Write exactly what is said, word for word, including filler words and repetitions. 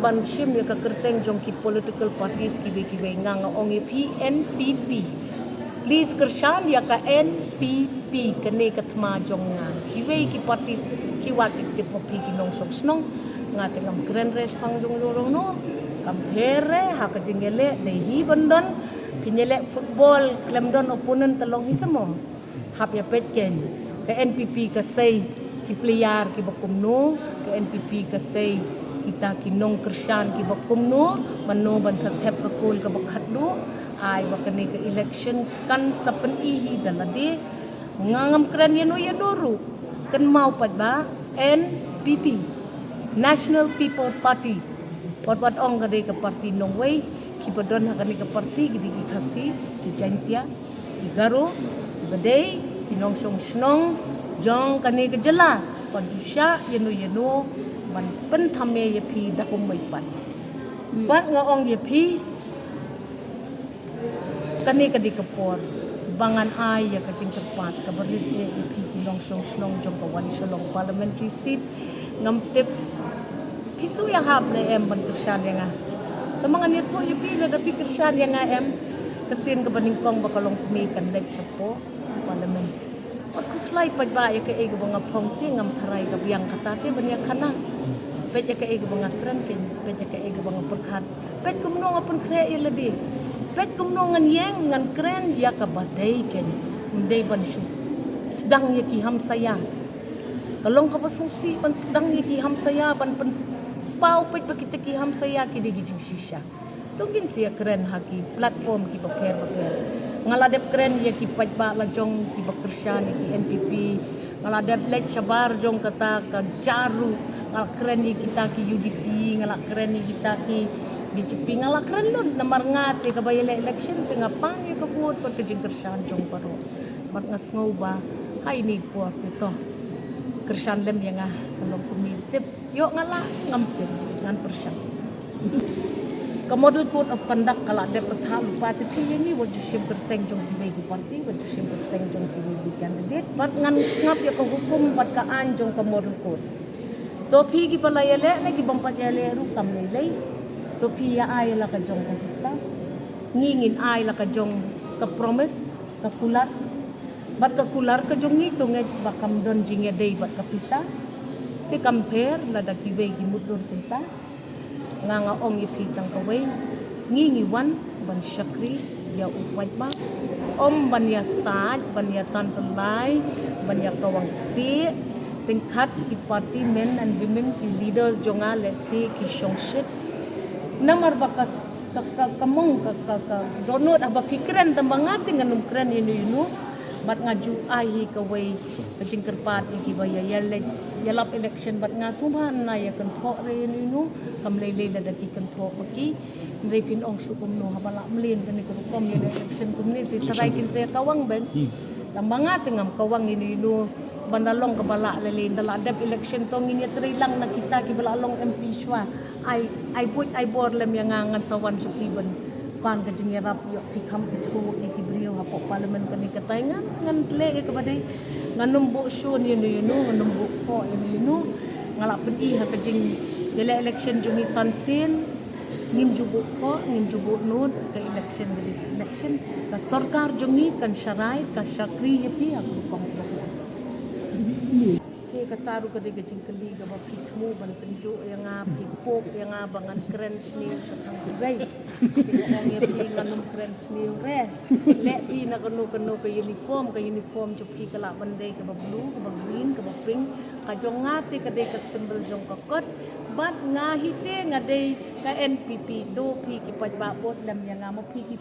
Ban shim ïa ka kyrteng jong ki political parties kiwei kiwei, nga nga ong ïa phi N P P. Please kyrshan ïa ka N P P, kane ka thma jong nga. Kiwei ki parties ki wad ki tip ma phi ki nongshong shnong. Nga te ngam kren re shaphang jong jong rong no. Kam pher re ha ka jingïaleh dei hi ban don. Phin ïaleh football khlem don opponent te long hi sa mo. Hap ïa peit kein, ka N P P ka sei ki player kiba kumno, ka N P P ka sei kita ki nongkyrshan kiba kumno, mano ban sa thep ka kol kaba khatduh, ai ba kane ka election kan sa pyni hi da lade. Nga ngam kren ïano ïano ruh, kynmaw pat ba N P P, National People Party. Wat wat ong ka dei ka party nongwei, kiba don ha kane ka party ki dei ki Khasi, ki Jaintia, ki Garo, kiba dei ki nongshong shnong jong kane ka jylla. Wat ju shah ïano ïano ban pynthame ïa phi da kumwei pat. Pat nga ong ïa phi, kane ka dei ka por ba ngan ai ïa ka jingkyrpad kaba rit ïa phi ki nongshong shnong jong ka Wan Shalong Parliamentary Seat. Ngam tip phi shu ïahap ne em ban kyrshan ïa nga. Tangba ngan ïathuh ïa phi, lada phi kyrshan ïa nga em, ka sien kaba nyngkong ba ka longkmie kan leit shapoh Parliament. Wat khuslai paidbah ïa kaei kaba nga phong te, ngam tharai ka biang kata te ban ïakhana. Peit ïa kaei kaba nga kren kein, peit ïa kaei kaba nga pyrkhat. Peit kumno nga pynkhreh ïa lade. Peit kumno ngan ïeng ngan kren ïa kaba dei kein. Ym dei ban shu sdang ïa ki hamsaïa. Ka long kaba sngewsih ban sdang ïa ki hamsaïa, ban pynpaw peit ba kita ki hamsaïa ki dei ki jingshisha. To ngin sa ïakren ha ki platform kiba pher ba pher. Nga la dep kren ïa ki paidbah la jong kiba kyrshan ïa ki N P P. Nga la dep leit shabar jong kata ka jaru. Nga la kren ïa kita ki U D P, nga la kren ïa kita ki B J P, nga la kren lut namar nga te kaba ïaleh election te nga pang ïa ka vote bad ka jingkyrshan jong baroh. Bad nga sngew ba ha ine i por te to kyrshan lem ïa nga ka long kumne. Tip ïoh nga lah ngam tip, ngan pyrshang. Ka model code of conduct ka la dep bthah lypa, te phi ïa ngi wat ju shim kyrteng jong kiwei ki party, wat ju shim kyrteng jong kiwei ki candidate. Bad ngan sngap ïa ka hukum bad ka aiñ jong ka model code. To phi kiba la ïaleh ne ki bym pat ïaleh ruh kam lei lei. To phi ïa ai la ka jong ka hisab. Ngi ngin ai la ka jong ka promise, ka kular. Bad ka kular ka jong ngi to ngeit ba kam don jingïadei bad ka pisa. Te kam pher lada kiwei ki mutdur kumta. Nga nga ong ïa phi tang kawei, ngi ngi wan ban shakri ïa u paidbah. Ym ban ïasaid, ban ïatantylai, ban ïakawang ktieh. Tyngkhat ki party men and women, ki leaders jong nga lehse ki shongshit. Namar ba ka s-, ka, ka, ka mong, ka, ka, ka dohnud haba phi kren, tangba nga te ngan ym kren ïano ïano. Bad nga ju ai hi kawei ka jingkyrpad ïa kiba ïa, ïa leh, ïalap election bad nga, sngewbha na ïa kynthoh re ïano ïano, kam lei lei lada ki kynthoh ba ki. Hynrei phin ong shu kumno haba lah mlien kane ka rukom ïa election kumne te tharai kin sa ïa kawang bad. Tangba nga te ngam kawang ïano ïano ban da long kaba lah lei lei, da lah dep election to ngin ïatrei lang na kita kiba lah long M P shuwa. Ai, ai buit ai bor lem ïa nga, ngan sa wan sha phi ban pan ka jingïarap ïoh phi kham ithuh ïa ki briew hapoh Parliament kane ka taïew. Ngan, ngan leh ïa kaba dei. Ngan ym buh shun ïano ïano, ngan ym buh khoh ïano ïano. Nga lah pyni ha ka jingïaleh election jong ngi san sien. Ngim ju buh khoh, ngim ju buh nud, ka election ka dei ka election. Ka sorkar jong ngi kan sharai, ka shakri ïa phi ha ka rukom. Te kata ruh ka dei ka jingkylli kaba phi thmu ban pynjuh ïa nga, phi pop ïa nga ba ngan kren sniew shaphang kiwei. Phi ong ïa phi ngan ym kren sniew re. Leh phi na kano kano ka uniform, ka uniform jong phi ka lah ban dei kaba blue, kaba green, kaba pink. Ka jong nga te ka dei ka symbol jong ka kot. Bad nga hi te nga dei ka N P P, to phi ki paidbah vote lem ïa nga, ma phi ki